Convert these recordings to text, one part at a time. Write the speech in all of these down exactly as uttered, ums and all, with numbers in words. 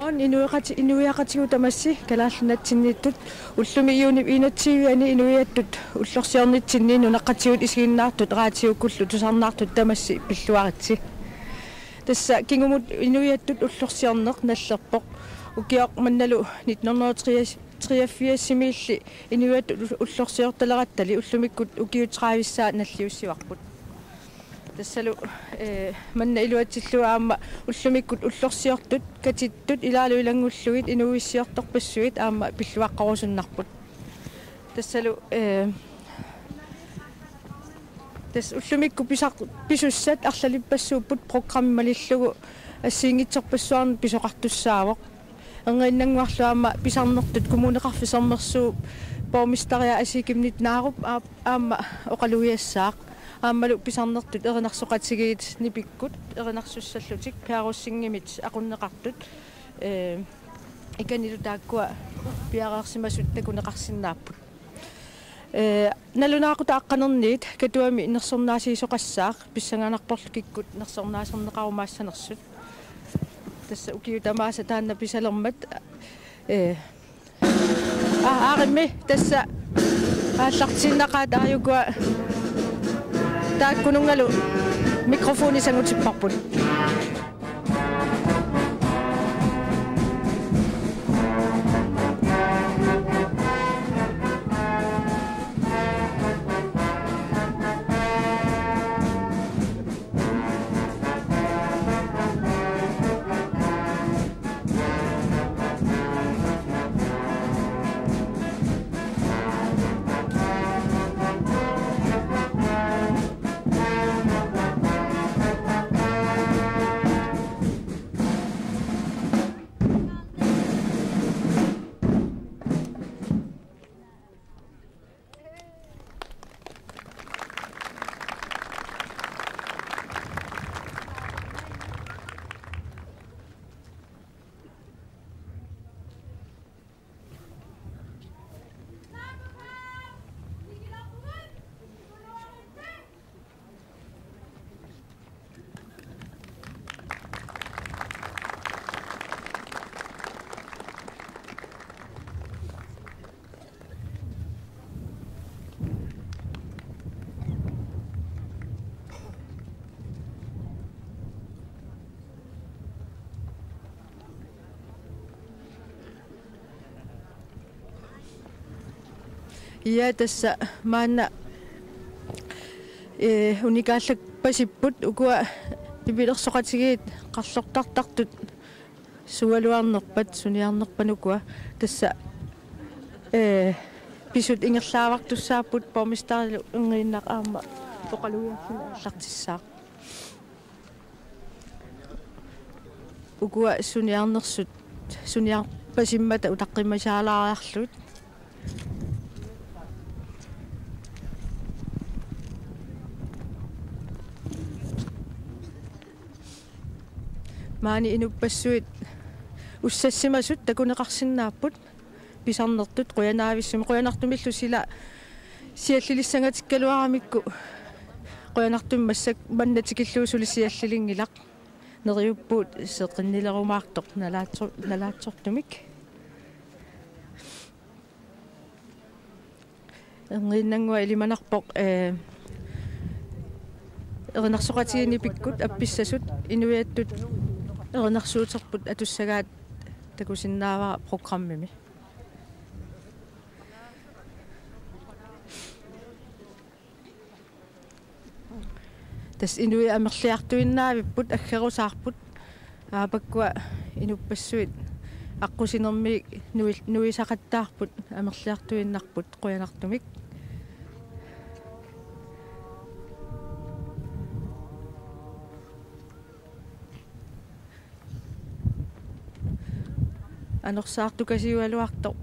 Inuiaqati-, inuiaqatigiit tamassi Kalaallit Nunatsinniittut ullumi juunip enogtyveani inuiattut ullorsiornitsinni nunaqqatigut isiginnaartut raatiukkullu tusarnaartut tamassi pilluaritsi. Tassa kingumut inuiattut ullorsiorneq nallerpoq. Ukioq mannalu nitten hundrede og treogfirs-imiilli inuiattut ullorsiortalerattali ullumikkut ukiut tredivissaat nalliussivarput. Tassalu, eh, manna iluatsillugu aamma ullumikkut ullorsiortut, katittut ilaalu ilanngullugit inuuissiortorpassuit aamma pilluaqqorusunnarput. Tassalu, eh, tassa ullumikkut pisar-, pisussat arlalippassuupput programmi malillugu assigiinngitsorpassuarnik pisoqartussaavoq. Erniinnannguarlu aamma pisarnertut Kommuneqarfik Sermersuup borgmesteria Asii Chemnitz Naarup aap-, aamma oqalugiassaaq. Aammalu pisarnertut erinarsoqatigiit nipikkut erinarsussallutik Pearussingimit aqunneqartut, eh, ikanilu taakkua piareersimasut takuneqarsinnaapput. Eh, nalunaaqutaq aqqanerniit Katuami nersornaasiisoqassaaq pissanganarporlu kikkut nersornaaserneqarumaassanersut. Tassa ukiut tamaasa taanna pisalermat, eh, aa, aarimmi tassa aallartiinnaqaat, aajukua taakkununngalu mikrofoni sangutipparput. Ia, tassa maanna, eh, unikaallappasipput ukua nipilersoqatigiit qarlortartartut sugaluarnerpat, suniarnerpat ukua. Tassa, eh, pisut ingerlaavartussaapput, borgmesterilu Erniinnaq aamma oqalugiarluni aallartissaaq. Ukua suniarnersut, suniarpasimmata utaqqimmasaalaariarlugit. Maani inuppassuit ussassimasut takuneqarsinnaapput. Pisarnertut qujanaavissummik, qujanartumillu sila siallilissangatikkaluaramikku. Qujanartumik massakkut manna tikillugu suli siallilinngilaq. Neriuppugut seqinnilerumaartoq nalaatso-, nalaatsortumik. Erniinnannguaq ilimanarpoq, eh, erinarsoqatigiit nipikkut appissasut inuiattut erinarsuuterput atussagaat takusinnaavara programmimi. Tassa inuit amerliartuinnaavipput, aggerusaarput, aapakkua inuppassuit aqqusinermi nui-, nuisaqattaarput, amerliartuinnarput qujanartumik. Anorsaartukasiugaluartoq.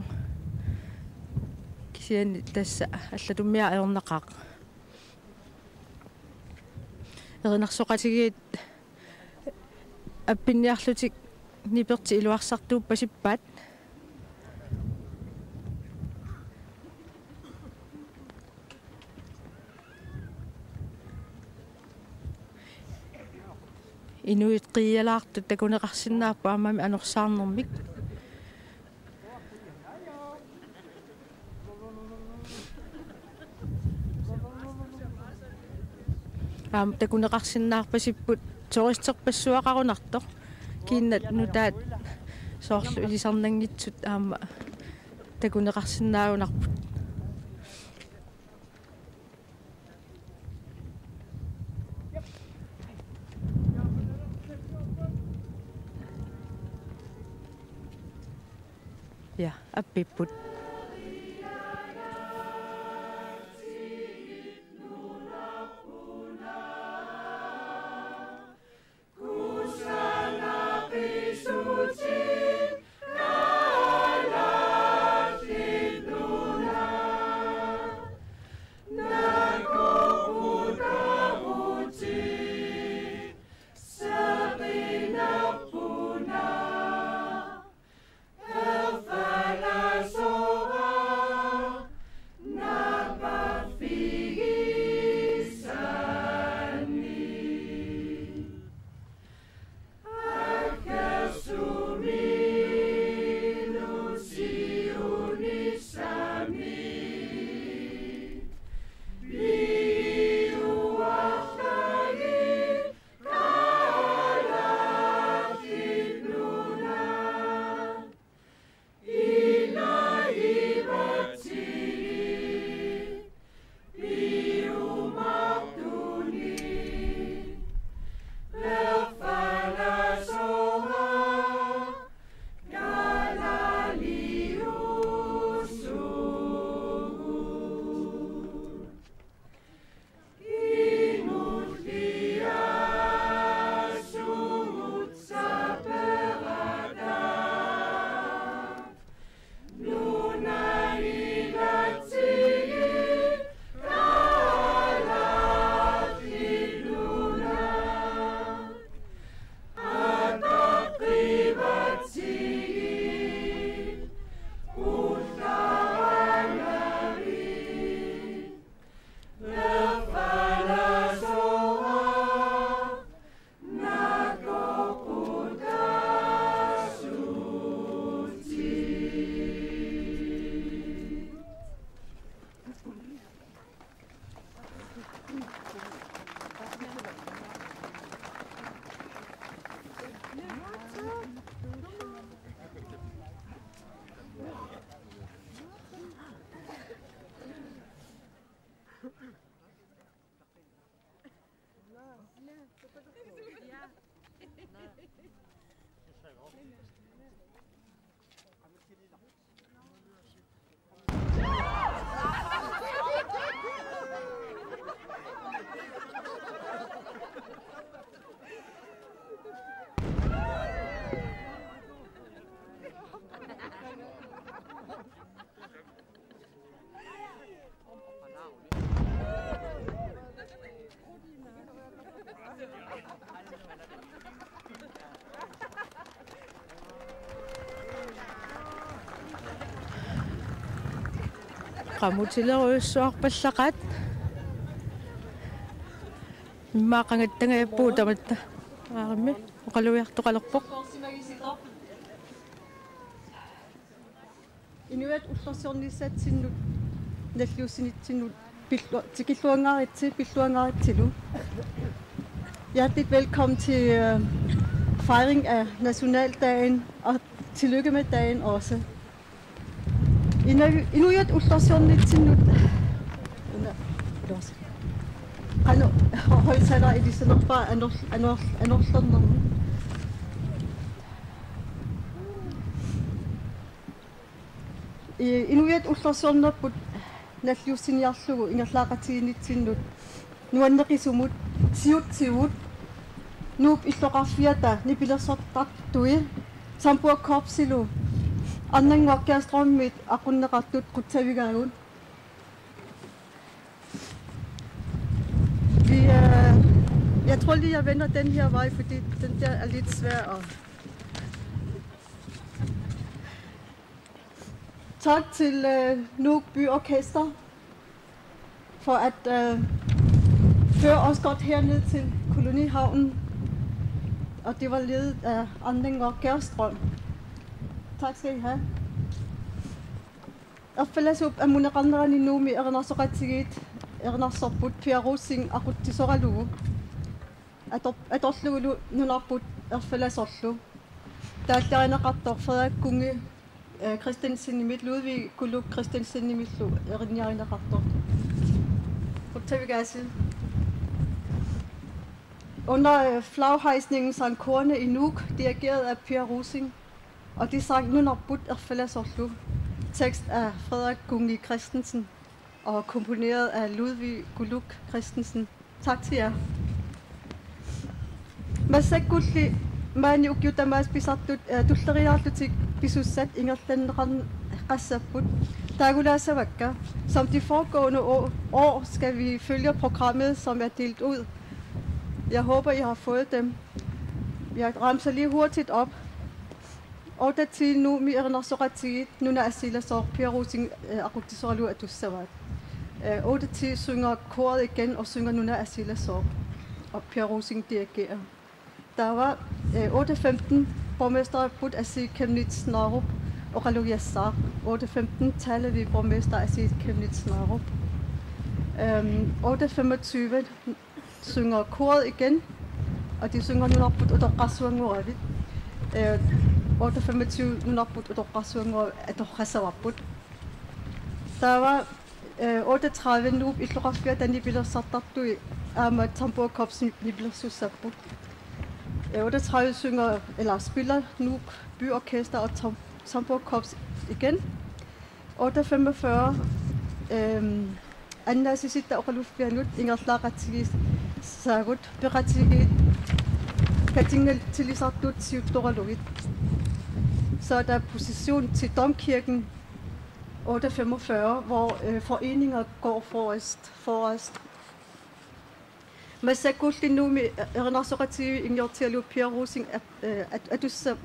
Kisianni tassa allatummiaaq ajornaqaaq. Erinarsoqatigiit appinniarlutik nipertik iluarsartuuppasippaat. Inuit qiialaartut takuneqarsinnaapput aammami anorsaarnermik. Aamma takuneqarsinnaarpasipput turisterpassuaqarunartoq. Kiinnat nutaat soorlu ilisarnanngitsut aamma takuneqarsinnaagunarput. Ja, appipput. Qamutilerujussuarpallaqaat. Immaqa qangattangajappugut tamatta. Aammi oqalugiartoqalerpoq. Inuiaat ullorsiornissatsinnut nalliussinitsinnut pillu-, tikilluangaaritsi, pilluangaaritsilu. Hjerteligt velkommen til, øh, fejring af nationaldagen, og tillykke med dagen også. Inu-, inuiaat ullorsiornitsinnut. Una, los. Qanoq, højttaler ilisanerpara anor-, anor-, anorlernermi. I-, inuiaat ullorsiornerput nalliussiniarlugu ingerlaaqatigiinnitsinnut nuanneqisumut siutsigut Nuup illoqarfiata nipilersortartui Sambur Korpsilu Arnannguaq Kjærstrømimit aqunneqartut qutsavigaagut. Vi, øh, jeg tror lige, jeg vender den her vej, fordi den der er lidt svær at... Tak til, øh, Nuuk Byorkester for at, øh, føre os godt herned til kolonihavnen. Og det var ledet af Annengaard Kjærstrøm. Tak skal I have. Erfalasuup ammuneqarnerani Nuummi erinarsoqatigiit erinarsorput Pia Rosing aqutsisoralugu. Ator-, atorlugulu nunarput erfalasorlu. Taalliarineqartoq Frederik Kunngi, øh, Christensenimit, Ludvig Kuluk Christensenimillu erinniarineqartoq. Qutsavigaassii. Under, øh, flaghejsningen sang korene i Nuuk, dirigeret af Pia Rosing, og de sang Nunarput erfalasorlu. Tekst af Frederik Kunngi Christensen og komponeret af Ludvig Kuluk Christensen. Tak til jer. Massakkulli maani ukiut tamaasa pisartut, øh, tulleriiaarlutik pisussat ingerlanneqarneqassapput. Taagulaassavakka. Som de foregående år, år skal vi følge programmet, som er delt ud. Jeg håber, I har fået dem. Jeg ramser lige hurtigt op. Otte ti Nuummi erinarsoqatigiit nunat assiilasooq Pia Rosing, øh, aqutsisoralugu atussavaat. Øh, otte ti synger koret igen og synger Nunat assiilasooq, og Pia Rosing dirigerer. Der var, øh, otte femten borgmesteripput Asii Chemnitz Narup oqalugiassaaq. Otte femten taler vi borgmester Asii Chemnitz Narup. Øhm, otte femogtyve synger koret igen, og de synger Nunarput utoqqarsuanngoravit. Øh, otte femogtyve Nunarput utoqqarsuanngoravit atorfissaqarput. Der var, øh, otte tredive Nuup illoqarfiata nipilersartartui aamma Tamburkorpsi nipilersussaapput. Øh, otte tredive synger, eller spiller Nuuk Byorkester og Tam-, Tamburkorps igen. Otte femogfyrre, øhm, annaasisitta oqaluffianut ingerlaaqatigiissaagut peqatigiit katinngatilisartut siuttoralugit. Så er der procession til Domkirken otte femogfyrre, hvor, øh, foreninger går forrest, forrest. Massakkulli Nuummi erinarsoqatigiit inngortigalugu Pia Rosing at-, øh, at-, atussa-,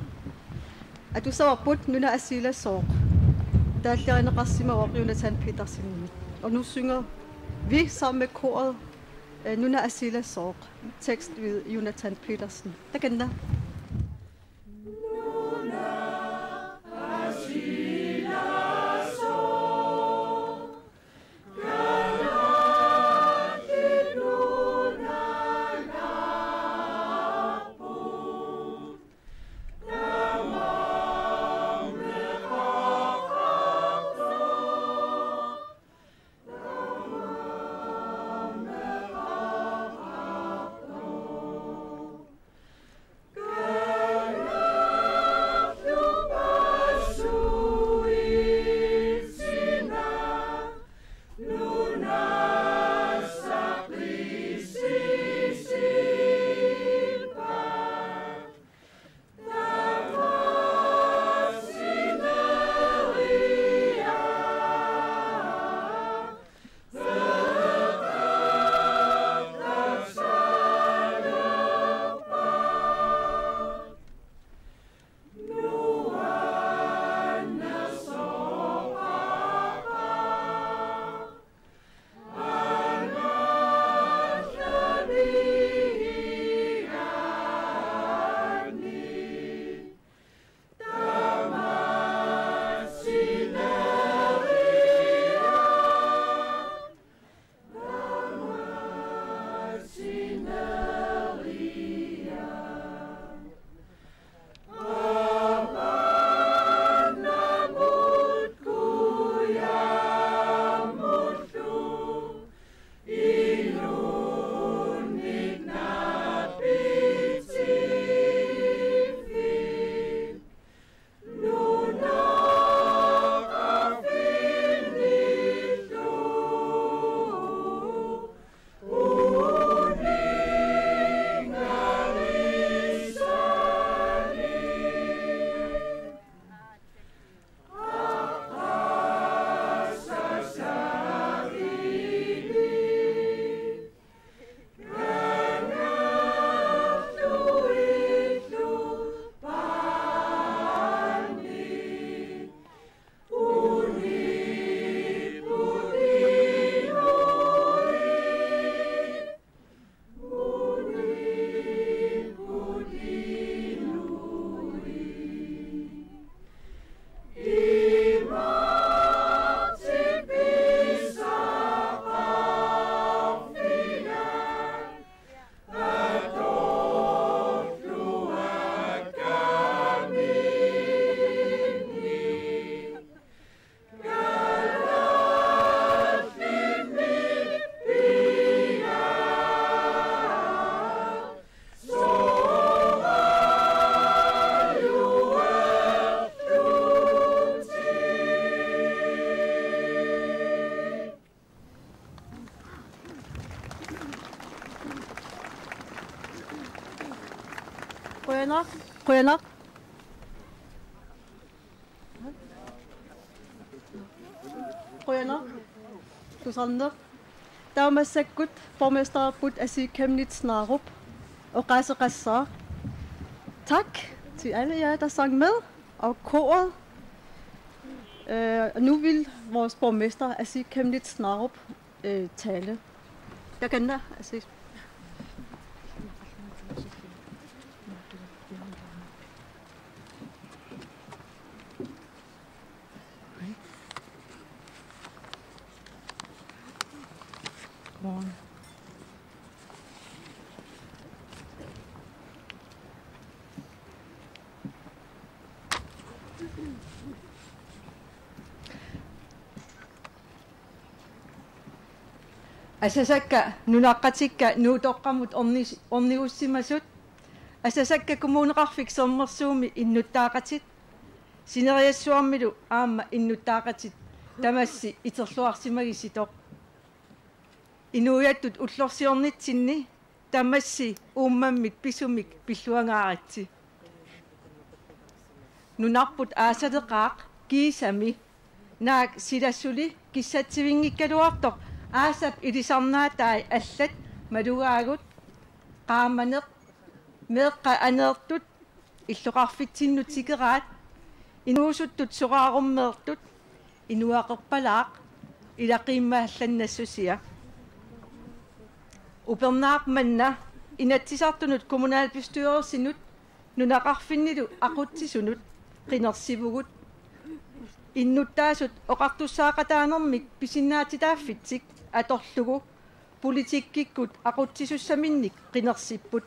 atussavarput Nunat assiilasooq. Taalliarineqarsimavoq Jonathan Petersenimit. Og nu synger vi sammen med koret, øh, Nunat assiilasooq. Tekst ved Jonathan Petersen. Takanna. Qujanaq. Qujanaq. Tusarneq. Taava massakkut borgmesterput Asii Chemnitz Narup oqaaseqassaaq. Tak til alle jer, der sang med, og koret. Øh, og nu vil vores borgmester, Asii Chemnitz Narup, øh, tale. Jeg kan da, Asii. Godmorgen. Asasakka nunaqqatikka Nuutoqqamut ornis-, ornigussimasut, Asasakka Kommuneqarfik Sermersuumi innuttaaqatit, sineriassuarmilu aamma innuttaaqatit, tamassi iterluarsimagissitoq. Inuiattut ullorsiornitsinni tamassi uummammit pisumik pilluangaaritsi. Nunarput aasaleqaaq kiisami naak sila suli kissatsivinngikkaluartoq aasap ilisarnaatai allat malugaagut, qaamaneq, meeqqat aneertut, illoqarfitsinnut tikeraat, inuusuttut soraarummeertut, inuaqerpalaaq, ilaqiimmaallannerssusia. Upernaaq manna Inatsisartunut kommunalbestyrelsinut nunaqarfinnilu aqutsisunut qinersivugut. Innuttaasut oqartussaaqataanermik pisinnaatitaaffitsik atorlugu politikkikkut aqutsisussaminnik qinersipput.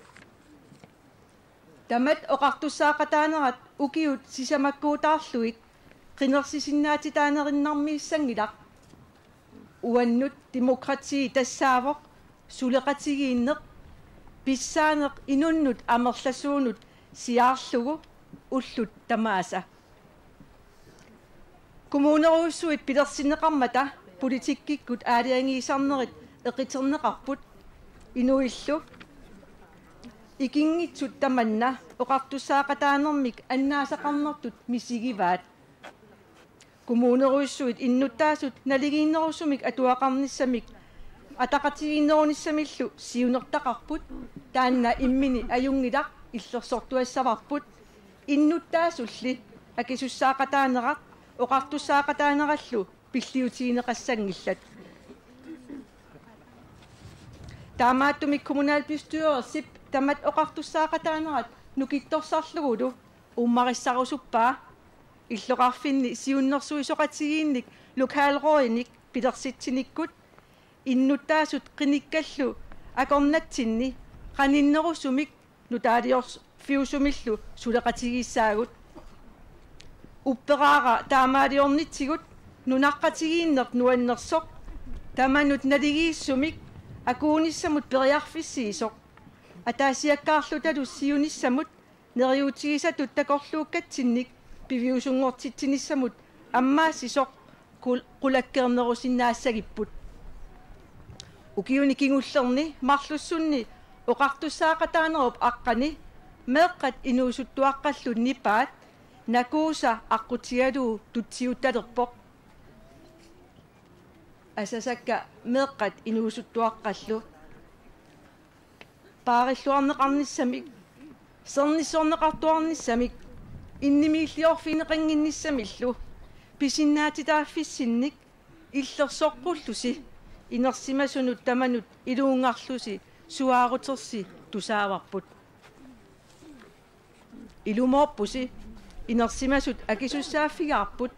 Tamat oqartussaaqataanerat ukiut sisamakkuutaarlugit qinersisinnaatitaanerinnarmiissanngilaq. Uannut demokrati tassaavoq suleqatigiinneq, pissaaneq inunnut amerlasuunut siaarlugu ullut tamaasa. Kommunerujussuit pilersinneqarmata politikkikkut aalajangiisarnerit eqiterneqarput inuillu. Ikinngitsut tamanna oqartussaaqataanermik annaasaqarnertut misigivaat. Kommunerujussuit innuttaasut naligiinnerusumik atuaqarnissamik ataqatigiinnerunissamillu siunertaqarput, taanna immini ajunngilaq, illersortuassavarput. Innuttaasulli akisussaaqataanerat oqartussaaqataanerallu pilliutigineqassanngillat. Taamaattumik kommunalbestyrelsip tamat oqartussaaqataanerat nukittorsarlugulu uummarissarusuppaa illoqarfinni siunnersuisoqatigiinnik lokalrådinik pilersitsinikkut innuttaasut qinikkallu akornatsinni qaninnerusumik nutaaliorfiusumillu suleqatigiissaagut. Upperaara taamaaliornitsigut nunaqqatigiinneq nuannersoq tamanut naligiissumik akuunissamut periarfissiisoq ataasiakkaarlutalu siunissamut neriuutigisatut takorluukkatsinnik piviusunngortitsinissamut ammaassisoq qul-, qulakkeernerusinnaassagipput. Ukiuni kingullerni marlussunni oqartussaaqataanerup aqqani meeqqat inuusuttuaqqallu nipaat Nakuusa aqqutigalugu tutsiuttalerpoq. Asasakka meeqqat inuusuttuaqqallu paarilluarneqarnissamik, sernissorneqartuarnissamik, innimiilliorfigineqannginnissamillu pisinnaatitaaffissinnik illersoqqullusi inersimasunut tamanut iluunngarlusi suaarutersi tusaavarput. Ilumoorpusi, inersimasut akisussaaffigaarput,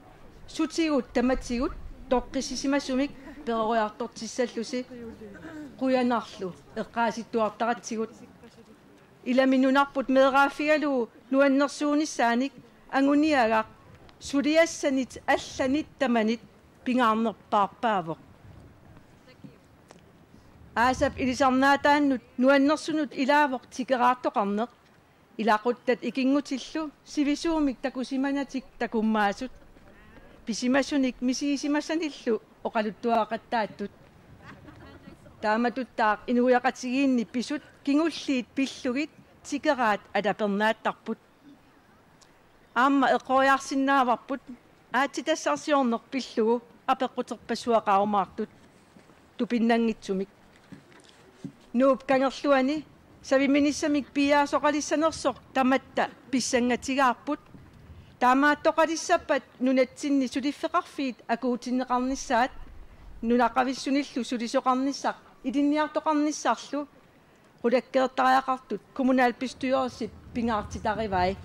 sutigut tamatigut toqqissisimasumik peroriartortissallusi. Qujanarlu eqqaasittuartaratsigut. Ilami nunarput meeraaffigalugu nuannersuunissaanik anguniagaq suliassanit allanit tamanit pingaarnerpaarpaavoq. Aasap ilisarnaataannut nuannersunut ilaavoq tikeraartoqarneq. Ilaquttat ikinngutillu sivisuumik takusimanatik takummaasut. Pisimasunik misigisimasanillu oqaluttuaqattaattut. Taamatuttaaq inuiaqatigiinni pisut kingulliit pillugit tikeraat alapernaattarput. Aamma eqqoriarsinnaavarput aatsitassarsiorneq pillugu apeqquterpassuaqarumaartut tupinnanngitsumik. Nuup kangerluani saviminissamik piiaasoqalissanersoq tamatta pissangatigaarput. Taamaattoqalissappat nunatsinni suliffeqarfiit akuutinneqarnissaat nunaqqavissunillu sulisoqarnissaq ilinniartoqarnissarlu qulakkeertariaqartut kommunalbestyrelsip pingaartitarivai.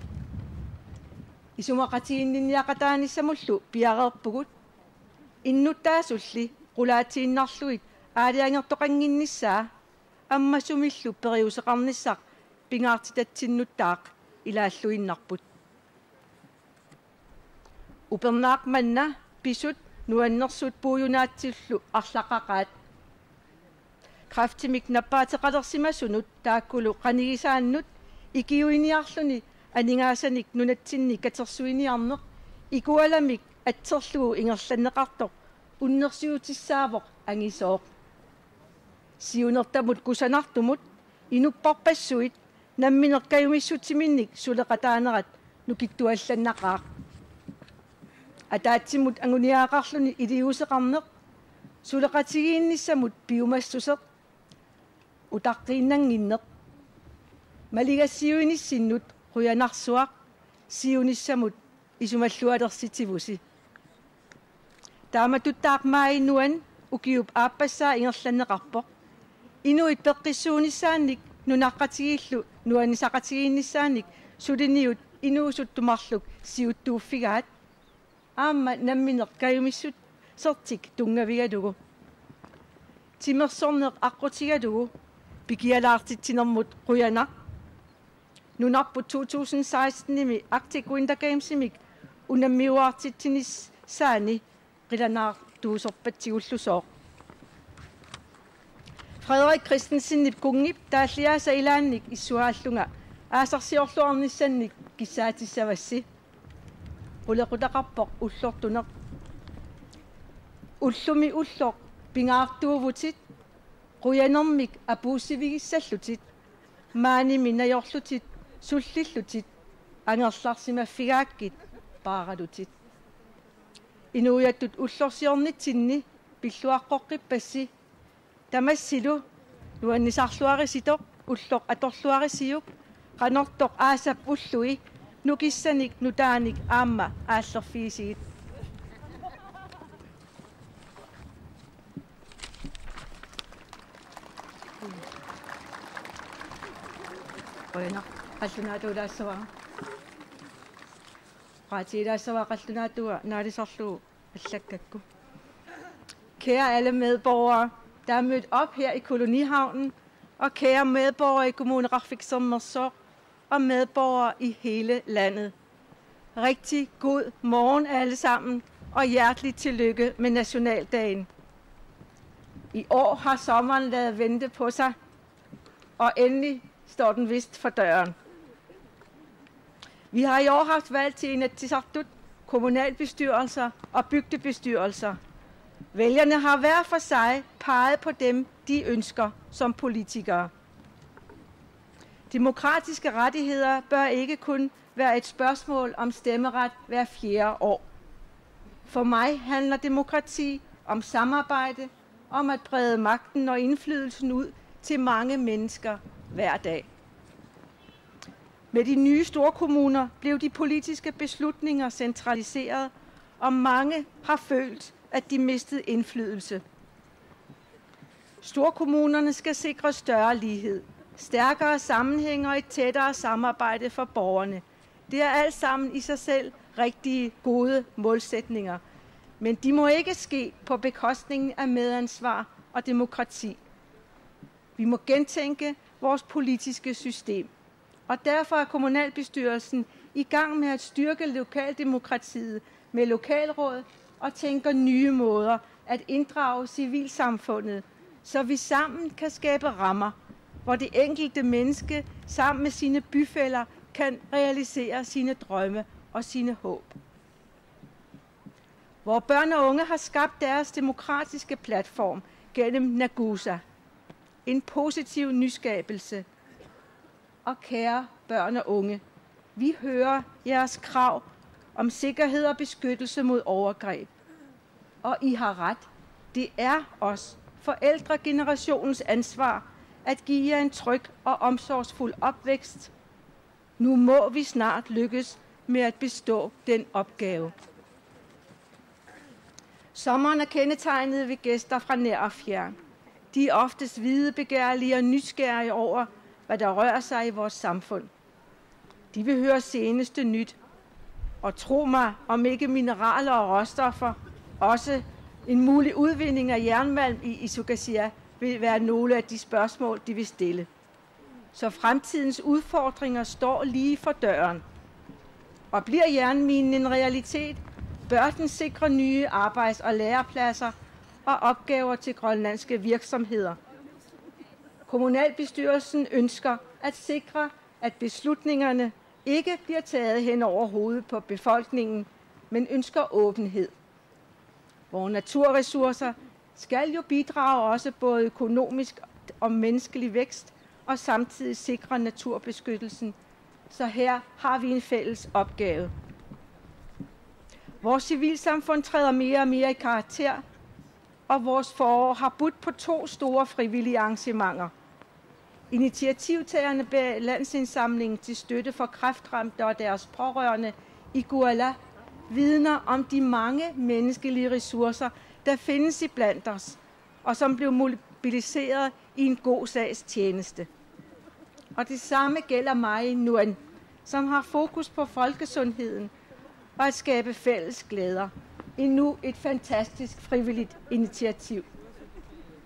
Isumaqatiginninniaqataanissamullu piareerpugut. Innuttaasulli qulaatiinnarlugit aalajangertoqannginnissaa ammasumillu periuseqarnissaq pingaartitatsinnuttaaq ilaalluinnarput. Upernaaq manna pisut nuannersut puiunaatsullu arlaqaqaat. Kræftimik nappaateqalersimasunut taakkulu qanigisaannut ikiuiniarluni aningaasanik nunatsinni katersuiniarneq ikualamik atserlugu ingerlanneqartoq unnersiutissaavoq angisooq. Siunertamut kusanartumut inupparpassuit nammineq kajumissutsiminnik suleqataanerat nukittuallannaqaaq. Ataatsimut anguniagaqarluni iliuuseqarneq, suleqatigiinnissamut piumassuseq, utaqqiinnannginneq, maligassiuinissinnut qujanarsuaq, siunissamut isumallualersitivusi. Taamatuttaaq maajip nuani ukiup aappassaa ingerlanneqarpoq. Inuit peqqissuunissaannik nunaqqatigiillu nuannisaqatigiinnissaannik suliniut inuusuttumarluk siuttuuffigaat. Aamma nammineq kajumissusertik tunngavigalugu. Timersorneq aqqutigalugu pikialaartitsinermut qujanaq. Nunarput to tusind seksten-imi Arctic Winter Games-imik unammiuaartitsinissaani qilanaartuusorpassigullusooq. Frederik Christensenip kunngip taalliaasa ilaannik issuaallunga aasarsiorluarnissannik kissaatissavassi. Qulequtaqarpoq ullortuneq. Ullumi ulloq pingaartuuvutit, qujanermik apuussivigissallutit, maanimi najorlutit, sullillutit, angerlarsimaffigaakkit, paaralutit. Inuiattut ullorsiornitsinni pilluaqqoqqippassi, tamassilu nuannisarluarisitoq ulloq atorluarisiuk, qanortoq aasap ullui nukissanik nutaanik aamma aallerfigisigit. Qujanaq, qallunaatuulaassavara. Oqaatigilaassavara qallunaatuua naalisarlugu allakkakku. Kære alle medborgere, der er mødt op her i Kolonihavnen, og kære medborgere i Kommuneqarfik Sermersooq og medborgere i hele landet. Rigtig god morgen alle sammen, og hjertelig tillykke med nationaldagen. I år har sommeren ladet vente på sig, og endelig står den vist for døren. Vi har i år haft valg til Inatsisartut, kommunalbestyrelser og bygdebestyrelser. Vælgerne har hver for sig peget på dem, de ønsker som politikere. Demokratiske rettigheder bør ikke kun være et spørgsmål om stemmeret hver fjerde år. For mig handler demokrati om samarbejde, om at brede magten og indflydelsen ud til mange mennesker hver dag. Med de nye storkommuner blev de politiske beslutninger centraliseret, og mange har følt, at de mistede indflydelse. Storkommunerne skal sikre større lighed, stærkere sammenhæng og et tættere samarbejde for borgerne. Det er alt sammen i sig selv rigtig gode målsætninger, men de må ikke ske på bekostning af medansvar og demokrati. Vi må gentænke vores politiske system, og derfor er kommunalbestyrelsen i gang med at styrke lokaldemokratiet med lokalråd og tænker nye måder at inddrage civilsamfundet, så vi sammen kan skabe rammer, hvor det enkelte menneske sammen med sine byfæller kan realisere sine drømme og sine håb. Hvor børn og unge har skabt deres demokratiske platform gennem Nagusa. En positiv nyskabelse. Og kære børn og unge, Vi hører jeres krav om sikkerhed og beskyttelse mod overgreb. Og I har ret. Det er os, forældregenerationens ansvar, at give jer en tryg og omsorgsfuld opvækst. Nu må vi snart lykkes med at bestå den opgave. Sommeren er kendetegnet ved gæster fra nær og fjern. De er oftest vide, begærlige og nysgerrige over, hvad der rører sig i vores samfund. De vil høre seneste nyt. Og tro mig, om ikke mineraler og råstoffer, også en mulig udvinding af jernmalm i Isukashia vil være nogle af de spørgsmål, de vil stille. Så fremtidens udfordringer står lige for døren. Og bliver jernminen en realitet, bør den sikre nye arbejds- og lærepladser og opgaver til grønlandske virksomheder. Kommunalbestyrelsen ønsker at sikre, at beslutningerne ikke bliver taget hen over hovedet på befolkningen, men ønsker åbenhed. Vores naturressourcer skal jo bidrage også både økonomisk og menneskelig vækst og samtidig sikre naturbeskyttelsen. Så her har vi en fælles opgave. Vores civilsamfund træder mere og mere i karakter, og vores forår har budt på to store frivillige arrangementer. Initiativtagerne bag Landsindsamlingen til støtte for kræftramte og deres pårørende i Kuala vidner om de mange menneskelige ressourcer, der findes iblandt os, og som blev mobiliseret i en god sags tjeneste. Og det samme gælder Mai Nguyen, som har fokus på folkesundheden og at skabe fælles glæder. Endnu et fantastisk frivilligt initiativ.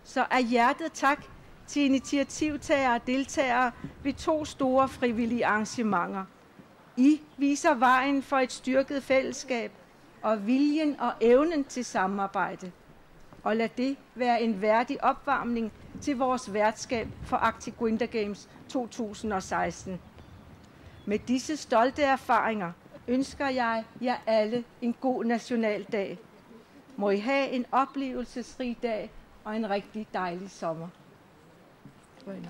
Så af hjertet tak til initiativtagere og deltagere ved to store frivillige arrangementer. I viser vejen for et styrket fællesskab og viljen og evnen til samarbejde. Og lad det være en værdig opvarmning til vores værtskab for Arctic Winter Games to tusind og seksten. Med disse stolte erfaringer ønsker jeg jer alle en god nationaldag. Må I have en oplevelsesrig dag og en rigtig dejlig sommer. Bueno.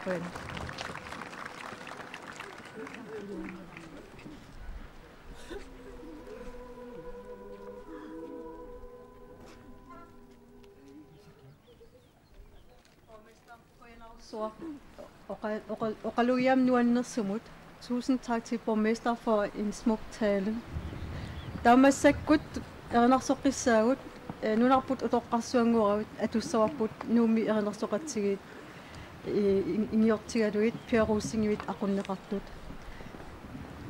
Bueno. Oqa-, oqa-, oqalugiammik nuannersumut. Tusind tak til borgmester for en smuk tale. Taamaaseq erinarsoqqissaagut, eh, nunarput utoqqarsuanngoravit atussavarput Nuummi erinarsoqatigiit, eh, in-, ingiortigalugit Per Rosingimit aqunneqartut.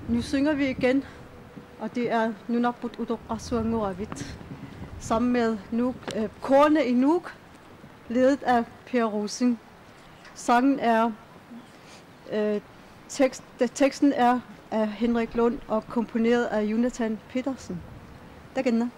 Nu synger vi igen, og det er Nunarput utoqqarsuanngoravit. Sammen med Nuuk, eh, Korne i Nuuk, ledet af Per Rosing. Sangen er, øh, tekst, da teksten er af Henrik Lund og komponeret af Jonathan Petersen. Takanna.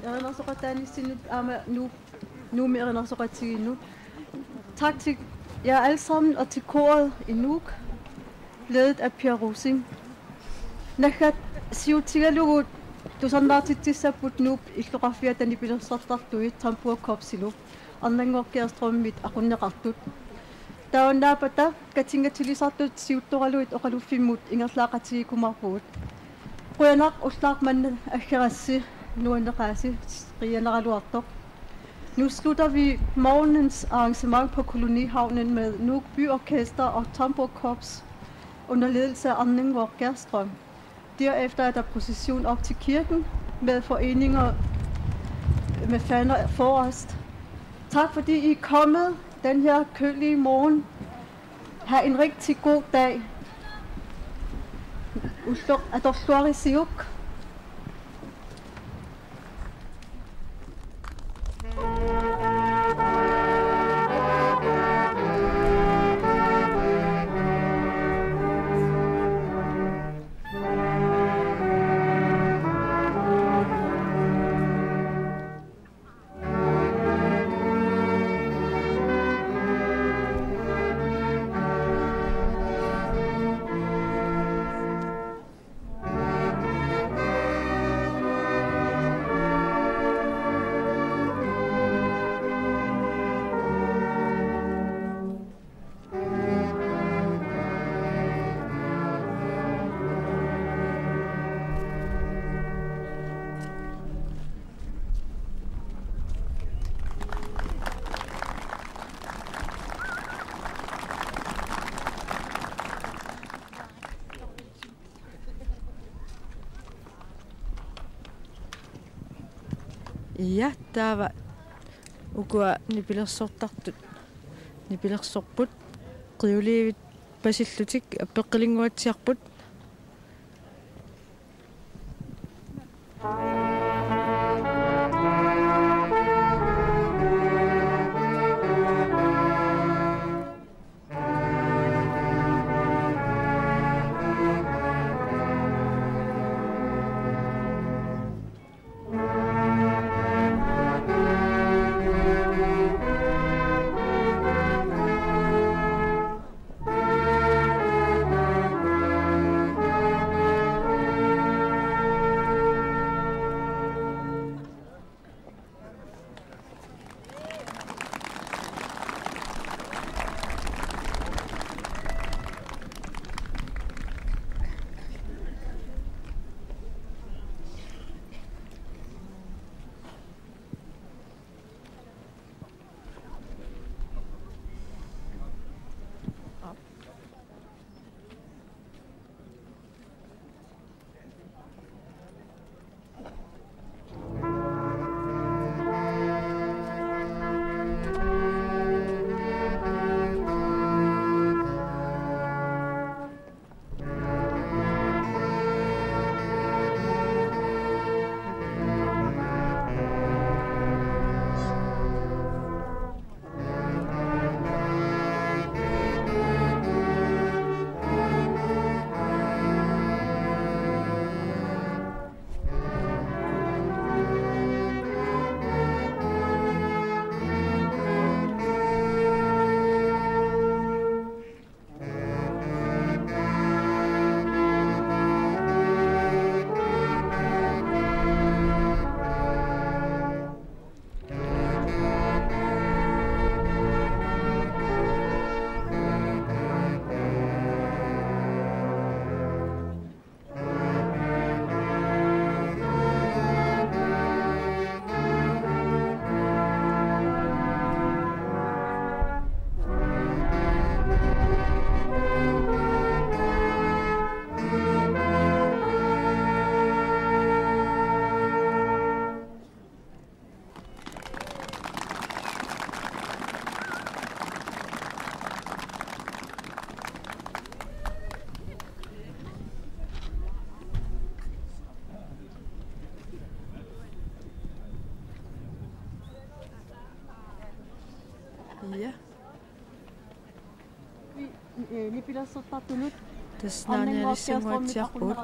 Erinarsoqataanissinnut aamma Nuuk, Nuummi erinarsoqatigiinnut. Tak til jer alle sammen og til koret i Nuuk, ledet af Per Rosing. Naggasiutigalugu tusarnaartitsissapput Nuup illoqarfiata nipilersortartui Tamburkorpsilu Arnannguaq Kjærstrømimit aqunneqartut. Taava naappata Katingatilisartut siuttoralugit oqaluffimmut ingerlaaqatigiikkumaarpugut. Qujanaq ullaaq manna aggerassi, nuanneqaasi, qiianaraluartoq. Nu slutter vi morgenens arrangement på Kolonihavnen med Nuuk Byorkester og Tamburkorps under ledelse af Arnannguaq Kjærstrøm. Derefter er der procession op til kirken med foreninger med faner forrest. Tak fordi I er kommet den her kølige morgen. Ha' en rigtig god dag. Ulloq atorluarisiuk. Ja, taava ukua nipilersortartut nipilersorput, qiuliivit pasillutik appeqqilinguatsiarput. Ja. Nipilersortartunut. Tassa naanialissanguatsiarput.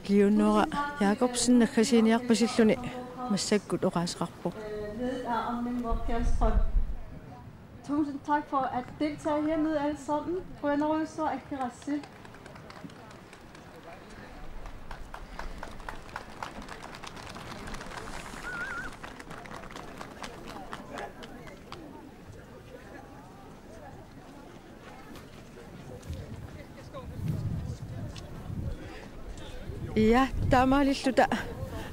Leonora Jakobsen naggasiiniarpasilluni massakkut oqaaseqarpoq. Leder af Armin Wolfgang Strøm. Tusind tak for at deltage hernede alle sammen. Buenorso Akirasi. Ja, taamaalilluta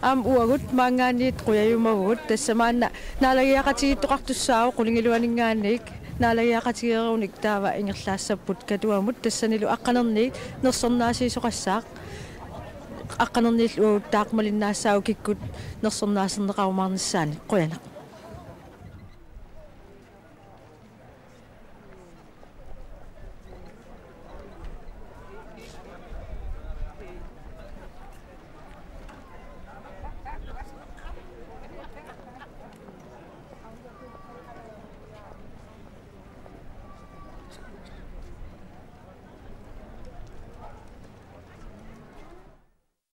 aamma uagut maanngaanniit qujajumavugut, tassa maanna naalagiaqatigiittoqartussaavoq qulingiluaninngaanniit, naalagiaqatigeerunik taava ingerlaassapput Katuamut, tassanilu aqqanerniit nersornaasiisoqassaaq. Aqqanerniillu uagut taama malinnaassaagut kikkut nersornaaserneqarumaarnissaannik. Qujanaq.